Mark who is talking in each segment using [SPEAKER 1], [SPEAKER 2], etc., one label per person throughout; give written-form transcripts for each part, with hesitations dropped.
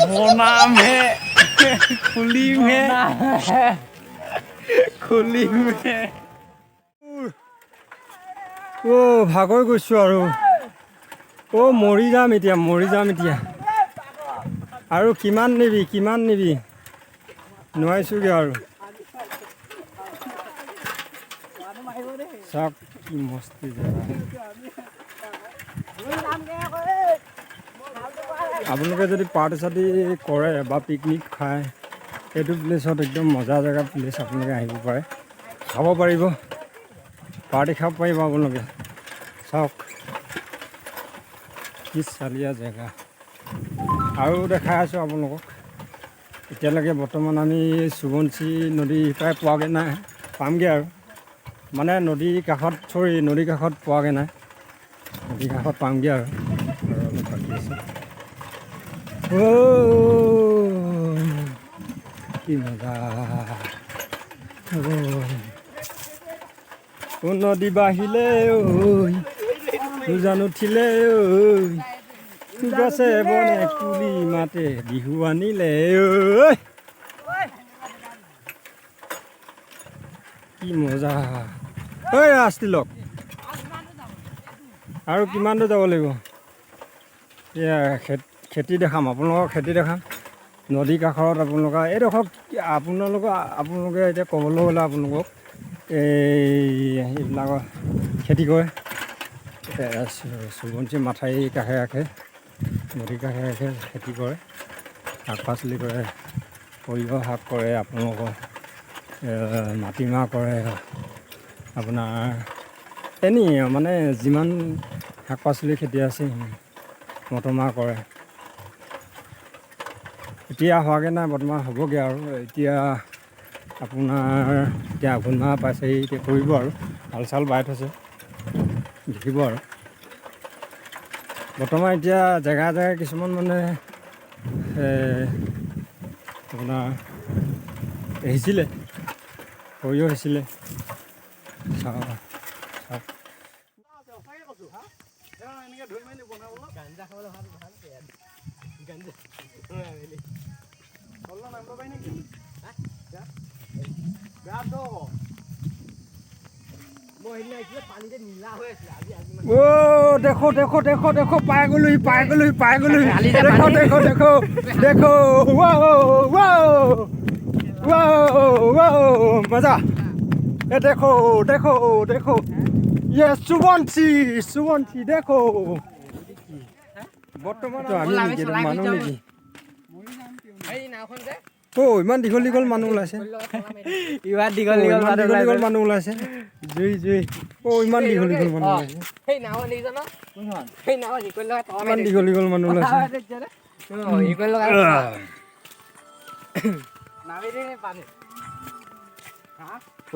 [SPEAKER 1] বনামহে, খুলিমহে, খুলিমহে।
[SPEAKER 2] অ' ভাগৰি গৈছোঁ আৰু। অ' মৰি যাম এতিয়া, মৰি যাম এতিয়া। আৰু কিমান নিবি, কিমান নিবি, নোৱাৰিছোঁগৈ আৰু। চাওক কি মস্তি জেগা। আপোনালোকে যদি পাৰ্টি চাৰ্টি কৰে বা পিকনিক খায়, এইটো প্লেচত একদম মজা জেগা প্লেচ, আপোনালোকে আহিব পাৰে, খাব পাৰিব, পাৰ্টি খাব পাৰিব আপোনালোকে। চাওক কি চালিয়া জেগা। আৰু দেখাই আছোঁ আপোনালোকক। এতিয়ালৈকে বৰ্তমান আমি সোৱণশিৰি নদী প্ৰায় পোৱাগৈ নাই, পামগৈ আৰু। মানে নদীৰ কাষত, চৰি, নদীৰ কাষত পোৱাগৈ নাই, নদীৰ কাষত পামগৈ আৰু। আৰু অলপ বাকী আছে। অ' কি মজা। অ' নদী বাঢ়িলে ঐ, উজান উঠিলে ঐ, গছে বনে কুলি মাতে, বিহু আনিলে ঐ। কি মজা। ঐ ৰাস্তিলক, আৰু কিমান দূৰ যাব লাগিব? এয়া খেতি দেখাম আপোনালোকক, খেতি দেখাম নদীৰ কাষত। আপোনালোকৰ এইডোখৰ, আপোনালোকে এতিয়া ক'বলৈ গ'লে আপোনালোকক এই এইবিলাকৰ খেতি কৰে। সোৱণশিৰি মাথাউৰি কাষে কাষে, নদীৰ কাষে কাষে খেতি কৰে, শাক পাচলি কৰে, সৰিয়হ শাক কৰে, আপোনালোকৰ মাটিমাহ কৰে, আপোনাৰ এনেই মানে যিমান শাক পাচলি খেতি আছে, মটৰমাহ কৰে। এতিয়া হোৱাগৈ নাই বৰ্তমান, হ'বগৈ আৰু। এতিয়া আপোনাৰ এতিয়া আঘোণ মাহ পাইছেহি, এতিয়া কৰিব আৰু, হাল চাল বাই থৈছে, দেখিব আৰু। বৰ্তমান এতিয়া জেগা জেগা কিছুমান মানে আপোনাৰ সিঁচিলে, সৰিয়হ সিঁচিলে। চাওক চাওক। অ' দেখো দেখো দেখো দেখো, পাই গ'লোহি, পাই গ'লোহি, পাই গ'লোহি। দেখো দেখো দেখো দেখো, ৱাও ৱাও ৱাও ৱাও, মজা। এ দেখো দেখো দেখো, ये সোৱণশিৰি, সোৱণশিৰি দেখো। বৰ্তমান আমি নেকি মানুহ নেকি? অ' ইমান দীঘল দীঘল মানুহ ওলাইছে।
[SPEAKER 1] ইমান দীঘল দীঘল
[SPEAKER 2] ইমান দীঘল দীঘল মানুহ ওলাইছে।
[SPEAKER 1] জুই জুই।
[SPEAKER 2] অ' ইমান দীঘল দীঘল মানুহ ওলাইছে। ইমান দীঘল দীঘল মানুহ ওলাইছে।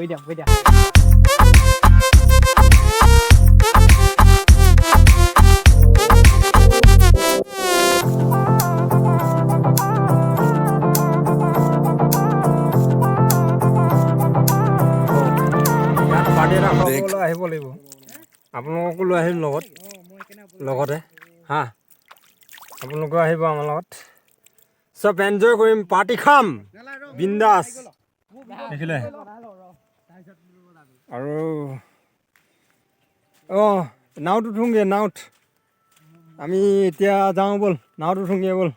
[SPEAKER 1] দিয়া দিয়া।
[SPEAKER 2] ইয়াত পাৰ্টি এটা খাবলৈ আহিব লাগিব। আপোনালোককো লৈ আহিম লগত, লগতে। হা, আপোনালোকেও আহিব আমাৰ লগত, চব এনজয় কৰিম, পাৰ্টি খাম বিন্দাছ। দেখিলে আৰু। অঁ, নাৱত উঠোঁগৈ, নাৱত আমি এতিয়া যাওঁ ব'ল, নাৱত উঠোঁগৈ ব'ল।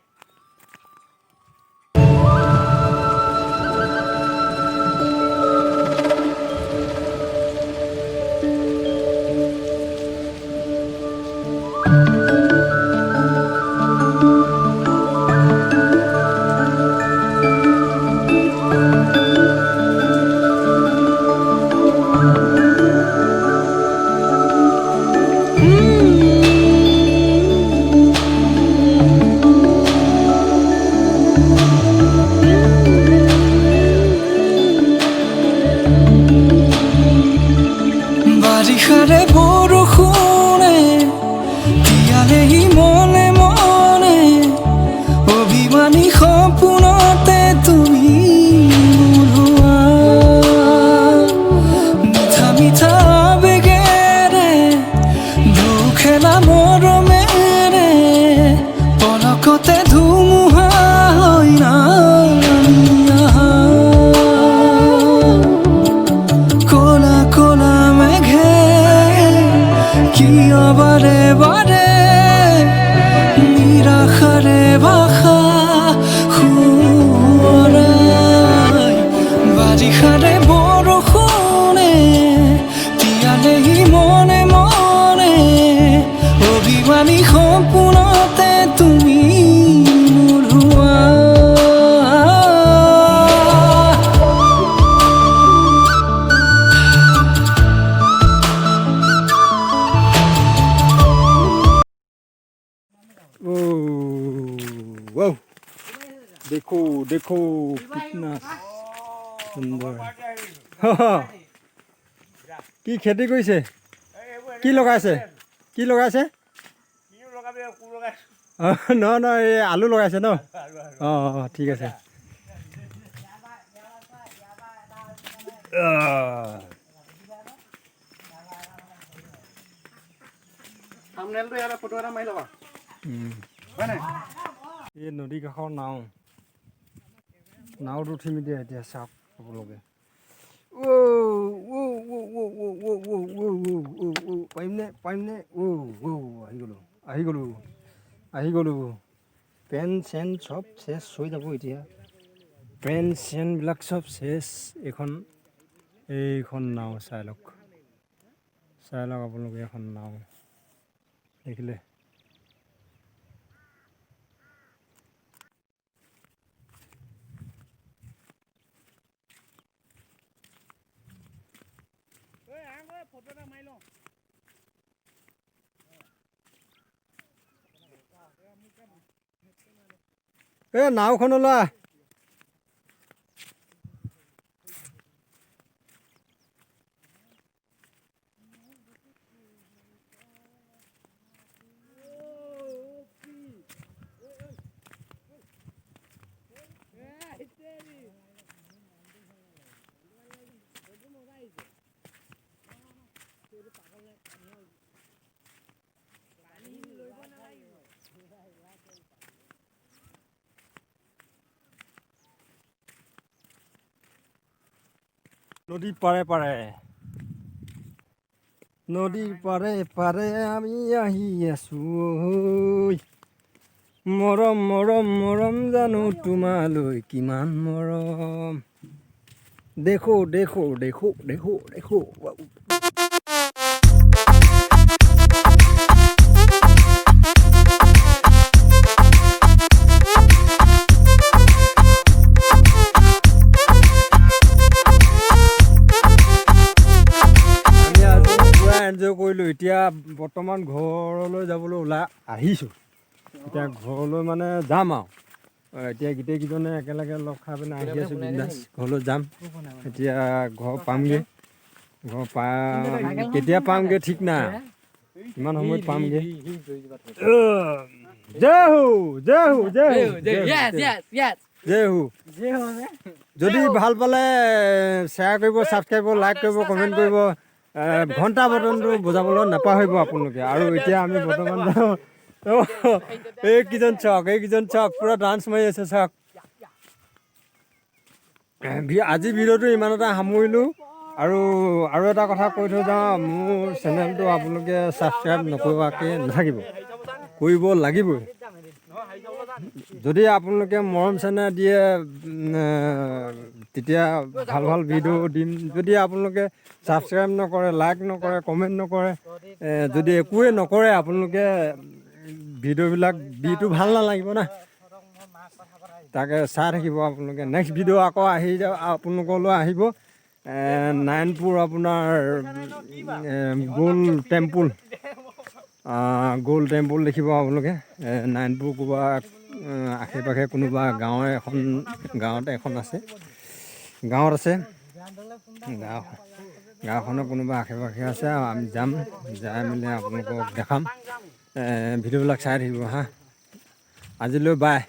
[SPEAKER 3] বাৰে বাৰে নিৰাশাৰে ভাষা সোঁৱৰাই। বাৰিষাৰে বৰষুণে তিয়ালেহি মনে মনে, অভিমানী সপোনতে তুমি মোৰ হোৱা।
[SPEAKER 2] Oh, wow. देखो देखो, कितना सुন্দৰ। কি খেতি কৰিছে? কি লগাইছে? কি লগাইছে? অঁ, নহয় নহয়, এই আলু লগাইছে ন? অঁ অঁ, ঠিক আছে। আহ,
[SPEAKER 4] থাম্বনেইলটো ইয়াতে ফটো এটা মাৰি ল'বা। হয় নাই?
[SPEAKER 2] এই নদী কাষৰ নাও, নাৱত উঠিম এতিয়া। এতিয়া চাওক আপোনালোকে। অ' অ' অ' অ' অ' অ' অ' অ' অ' অ' অ', পাৰিমনে, পাৰিমনে? অ' অ', আহি গ'লোঁ, আহি গ'লোঁ, আহি গ'লোঁ। পেন চেন চব শেষ হৈ যাব এতিয়া। পেন চেনবিলাক চব শেষ। এইখন নাও চাই লওক, চাই লওক আপোনালোকে। এখন নাও দেখিলে?
[SPEAKER 4] ফটো এটা মাৰি লওঁ।
[SPEAKER 2] এই নাওখনলৈ আহ। নদীৰ পাৰে পাৰে, নদীৰ পাৰে পাৰে আমি আহি আছো ঐ। মৰম, মৰম, মৰম, জানো তোমালৈ কিমান মৰম। দেখো দেখো দেখো দেখো দেখো। আমি আজি পূৰা এনজয় কৰিলোঁ। এতিয়া বৰ্তমান ঘৰলৈ যাবলৈ ওলাই আহিছোঁ। এতিয়া ঘৰলৈ মানে যাম আৰু এতিয়া গোটেইকেইজনে একেলগে লগ খাই পিনে আহি আছোঁ। বিন্দাছ ঘৰলৈ যাম। এতিয়া ঘৰ পামগৈ, ঘৰ কেতিয়া পামগৈ ঠিক নাই, কিমান সময়ত পামগৈ। জয় হো, জয় হো, জয় হো।
[SPEAKER 1] Yes, yes.
[SPEAKER 2] জয় হো। যদি ভাল পালে শ্বেয়াৰ কৰিব, ছাবস্ক্ৰাইব কৰিব, লাইক কৰিব, কমেণ্ট কৰিব, ঘণ্টা বটনটো বজাবলৈ নাপাহৰিব আপোনালোকে। আৰু এতিয়া আমি বৰ্তমান যাওঁ। এইকেইজন চাওক, এইকেইজন চাওক, পূৰা ডান্স মাৰি আছে, চাওক। আজি ভিডিঅ'টো ইমানতে সামৰিলোঁ। আৰু এটা কথা কৈ থৈ যাওঁ, মোৰ চেনেলটো আপোনালোকে ছাবস্ক্ৰাইব নকৰাকৈ নাথাকিব, কৰিব লাগিবই। যদি আপোনালোকে মৰম চেনেহ দিয়ে, তেতিয়া ভাল ভাল ভিডিঅ' দিম। যদি আপোনালোকে ছাবস্ক্ৰাইব নকৰে, লাইক নকৰে, কমেণ্ট নকৰে, যদি একোৱে নকৰে আপোনালোকে, ভিডিঅ'বিলাক দিটো ভাল নালাগিব না। তাকে চাই থাকিব আপোনালোকে। নেক্সট ভিডিঅ' আকৌ আহি যাব, আপোনালোকলৈ আহিব। নাৰায়ণপুৰ আপোনাৰ গ'ল্ড টেম্পুল, গ'ল্ড টেম্পুল দেখিব আপোনালোকে। নাৰায়ণপুৰ ক'ৰবা আশে পাশে কোনোবা গাঁৱৰ এখন গাঁৱত এখন আছে, গাঁৱত আছে। গাঁওখনৰ কোনোবা আশে পাশে আছে আৰু আমি যাম, যাই মেলি আপোনালোকক দেখাম। ভিডিঅ'বিলাক চাই থাকিব। হা, আজিলৈ বাই।